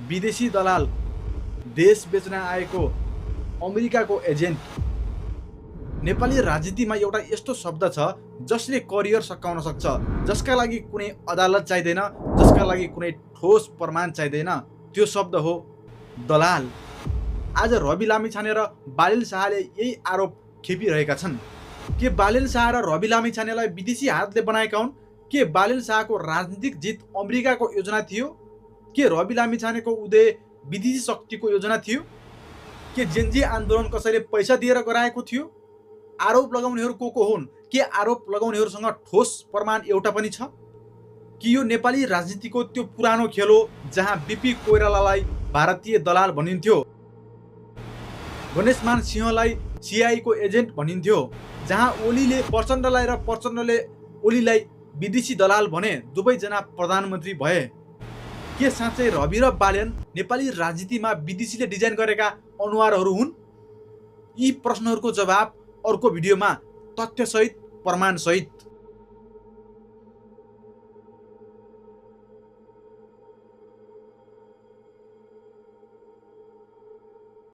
विदेशी दलाल, देश बेच्न आएको अमेरिकाको एजेन्ट। नेपाली राजनीतिमा एउटा यस्तो शब्द छ जसले करियर सकाउन सक्छ, जसका लागि कुनै अदालत चाहिँदैन, जसका लागि कुनै ठोस प्रमाण चाहिँदैन। त्यो शब्द हो दलाल। आज रवि लामिछाने र बालिल शाहले यही आरोप खेपिरहेका छन्। के बालिल शाह र रवि लामिछानेलाई विदेशी हातले बनाएका हुन्? के बालिल शाहको राजनीतिक जित अमेरिकाको योजना थियो? के रवि लामिछानेको उदय विदेशी शक्तिको योजना थियो? के जेनजी आन्दोलन कसैले पैसा दिएर गराएको थियो? आरोप लगाउनेहरू को हुन्? के आरोप लगाउनेहरूसँग ठोस प्रमाण एउटा पनि छ? कि यो नेपाली राजनीतिको त्यो पुरानो खेल हो जहाँ बिपी कोइरालालाई भारतीय दलाल भनिन्थ्यो, गणेशमान सिंहलाई सिआईको एजेन्ट भनिन्थ्यो, जहाँ ओलीले प्रचण्डलाई र प्रचण्डले ओलीलाई विदेशी दलाल भने, दुवैजना प्रधानमन्त्री भए? के साँच्चै रवि र बालेन नेपाली राजनीतिमा विदेशीले डिजाइन गरेका अनुहारहरू हुन्? यी प्रश्नहरूको जवाब अर्को भिडियोमा तथ्यसहित प्रमाणसहित